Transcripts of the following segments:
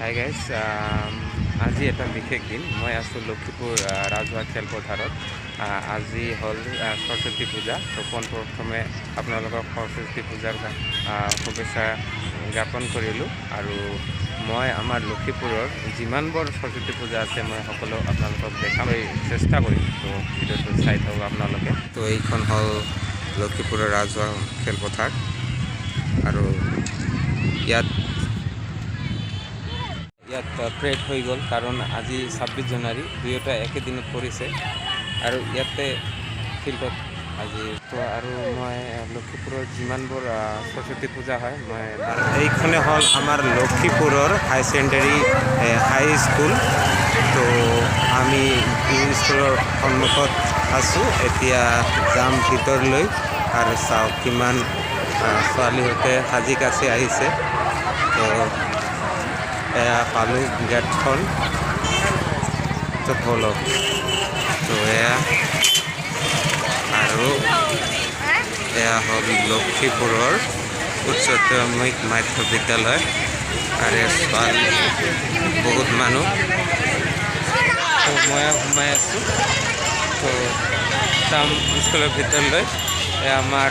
Hi guys, আজি এটা বিশেষ দিন। মই আছোঁ লক্ষীপুৰ ৰাজহুৱা খেলপথাৰত। আজি হ'ল সৰস্বতী পূজা। তো পোনপ্ৰথমে আপোনালোকক সৰস্বতী পূজাৰ শুভেচ্ছা জ্ঞাপন কৰিলোঁ। আৰু মই আমাৰ লক্ষীপুৰৰ যিমানবোৰ সৰস্বতী পূজা আছে, মই সকলো আপোনালোকক দেখাবলৈ চেষ্টা কৰিম। তো ভিডিঅ'টো চাই থাকক আপোনালোকে। তো এইখন হ'ল লক্ষীপুৰৰ ৰাজহুৱা খেলপথাৰ আৰু ইয়াত ইয়াত প্ৰেড হৈ গ'ল, কাৰণ আজি 26 জানুৱাৰী, দুয়োটা একেদিনত পৰিছে। আৰু ইয়াতে ফিল্ডত আজি তো আৰু মই লক্ষীপুৰৰ যিমানবোৰ সৰস্বতী পূজা হয়, মই এইখনে হ'ল আমাৰ লক্ষীপুৰৰ হাই ছেকেণ্ডেৰী হাই স্কুল। তো আমি এই স্কুলৰ সন্মুখত আছোঁ। এতিয়া যাম ভিতৰলৈ। আৰু চাওক, কিমান ছোৱালীহঁতে সাজি কাচি আহিছে। তো এয়া পালোঁ গেটখন। তো ব'লক। তো এয়া আৰু এয়া হ'ল লক্ষীপুৰৰ উচ্চতমিক মাধ্য বিদ্যালয়। আৰু ছোৱালী বহুত মানুহ। তো মই সোমাই আছোঁ। তো যাম স্কুলৰ ভিতৰলৈ। আমাৰ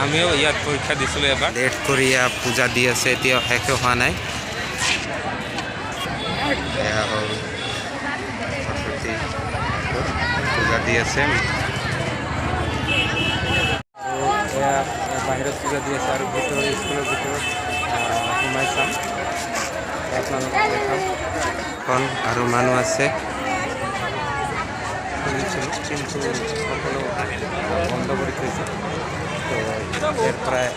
আমিও ইয়াত পৰীক্ষা দিছিলোঁ এবাৰ। লেট কৰি এয়া পূজা দি আছে, এতিয়াও শেষে হোৱা নাই। এয়া হ'ল সৰস্বতী পূজা দি আছে। আৰু এয়া বাহিৰত পূজা দি আছে আৰু ভিতৰত, স্কুলৰ ভিতৰত সোমাই চাম, আপোনালোকক দেখাম। এখন আৰু মানুহ আছে। খুলিছিলোঁ, কিন্তু সকলো বন্ধ কৰি থৈছে। তো ইয়াৰ পৰাই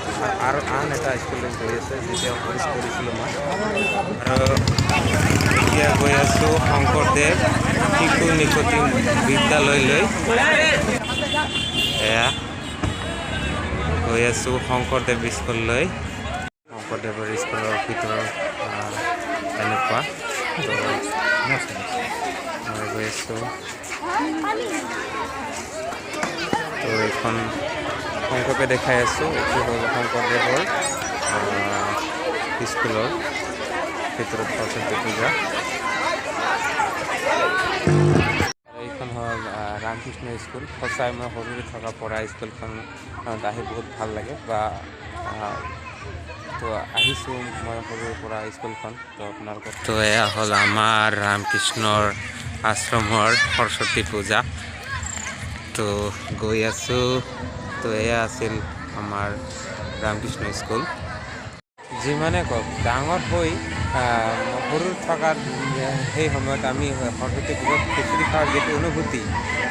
আৰু আন এটা স্কুললৈ গৈ আছে, যেতিয়া কৰিছিলোঁ মই। আৰু এতিয়া গৈ আছোঁ শংকৰদেৱ শিশু নিকেতন বিদ্যালয়লৈ। এয়া গৈ আছোঁ শংকৰদেৱ স্কুললৈ। শংকৰদেৱৰ স্কুলৰ ভিতৰত এনেকুৱা। তো মই গৈ আছোঁ। তো এইখন শংকৰদেৱে দেখাই আছোঁ। এইটো হ'ল শংকৰদেৱৰ স্কুলৰ ভিতৰত সৰস্বতী পূজা। আৰু এইখন হ'ল ৰামকৃষ্ণ স্কুল। সঁচাই মই সৰুৰে থকা পঢ়া স্কুলখনত আহি বহুত ভাল লাগে বা তো আহিছোঁ মই সৰুৰে পৰা স্কুলখন। তো আপোনালোকক তো এয়া হ'ল আমাৰ ৰামকৃষ্ণৰ আশ্ৰমৰ সৰস্বতী পূজা। তো গৈ আছোঁ। তো এয়া আছিল আমাৰ ৰামকৃষ্ণ স্কুল। যিমানে কওক, ডাঙৰ হৈ সৰু থকাৰ সেই সময়ত আমি সৰস্বতী পূজাত খিচিৰি খোৱাৰ যিটো অনুভূতি,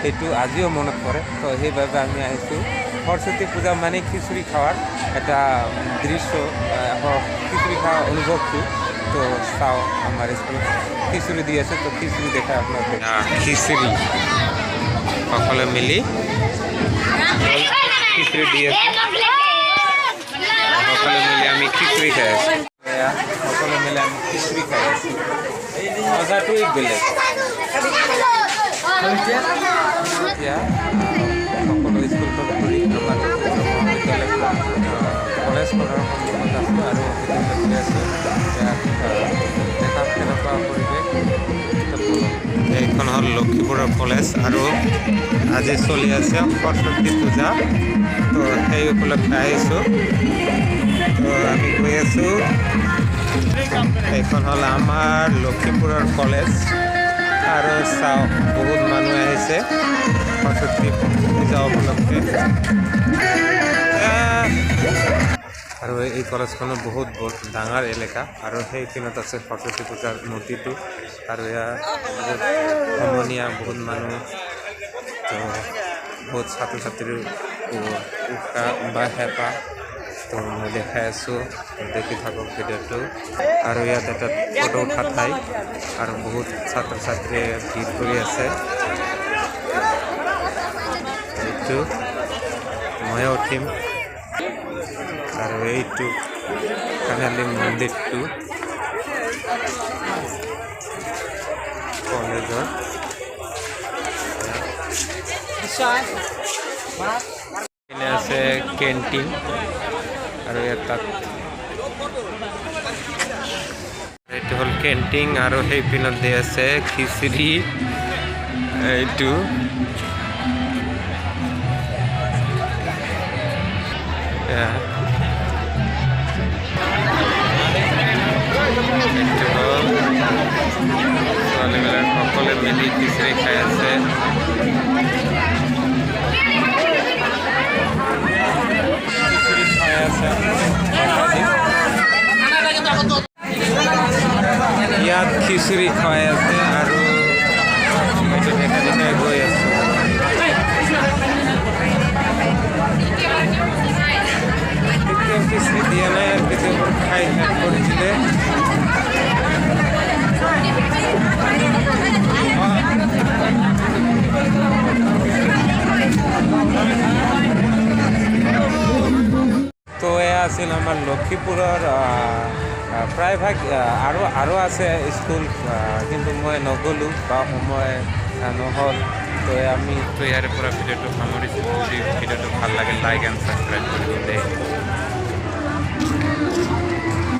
সেইটো আজিও মনত পৰে। তো সেইবাবে আমি আহিছোঁ। সৰস্বতী পূজা মানে খিচিৰি খোৱাৰ এটা দৃশ্য, খিচিৰি খোৱাৰ অনুভৱটো। তো চাওঁ, আমাৰ স্কুলত খিচিৰি দি আছে। তো খিচিৰি দেখাই আপোনালোকে। খিচিৰি সকলোৱে মিলি খিচিৰি দি আছে। সকলোৱে মিলি আমি খিচিৰি খাই আছোঁ। এয়া সকলো মিলি আমি খিচিৰি খাই আছোঁ। মজাটোৱেই বেলেগ। এতিয়া সকলো স্কুলখন ঘূৰি আমাৰ মহাবিদ্যালয় কলেজখনৰ সন্মুখত আছোঁ আৰু ভিতৰলৈ গৈ আছোঁ। ইয়াত দেখাম কেনেকুৱা পৰিৱেশ। তো ব'লক। এইখন হ'ল লক্ষীপুৰৰ কলেজ আৰু আজি চলি আছে সৰস্বতী পূজা। তো সেই উপলক্ষে আহিছোঁ। তো আমি গৈ আছোঁ। এইখন হ'ল আমাৰ লক্ষীপুৰৰ কলেজ। আৰু চাওক, বহুত মানুহ আহিছে সৰস্বতী পূজা উপলক্ষে। আৰু এই কলেজখনো বহুত বহুত ডাঙৰ এলেকা। আৰু সেইপিনত আছে সৰস্বতী পূজাৰ মূৰ্তিটো। আৰু ইয়াত বহুত সমনীয়া, বহুত মানুহ। তো বহুত ছাত্ৰ ছাত্ৰীৰ উৎসাহ বা হেঁপাহ। তো মই দেখাই আছোঁ, দেখি থাকক ভিডিঅ'টো। আৰু ইয়াত এটা ফটো উঠা ঠাই আৰু বহুত ছাত্ৰ ছাত্ৰীয়ে ভিৰ কৰি আছে। এইটো ময়ো উঠিম। আৰু এইটো ফাইনেলি মন্দিৰটো কলেজৰ। পিনে আছে কেণ্টিন আৰু ইয়াত তাত এইটো হ'ল কেণ্টিন আৰু সেইপিনত দি আছে খিচিৰি। এইটো এয়া। এইটো হ'ল ছোৱালীবিলাক সকলোৱে মিলি খিচিৰি খাই আছে। খিচিৰি খাই আছে। ইয়াত খিচিৰি খুৱাই আছে আৰু এইটো দেখা দেখাই গৈ আছোঁ। এতিয়াও খিচিৰি দিয়া নাই আৰু কেতিয়াবা খাই শেষ কৰি দিলে। তো এয়া আছিল আমাৰ লক্ষীপুৰৰ প্ৰায়ভাগ আৰু আছে স্কুল, কিন্তু মই নগ'লোঁ বা সময় নহ'ল। তো আমি তো ইয়াৰে পৰা ভিডিঅ'টো সামৰিছোঁ। যদি ভিডিঅ'টো ভাল লাগে, লাইক এণ্ড ছাবস্ক্ৰাইব কৰিব দেই।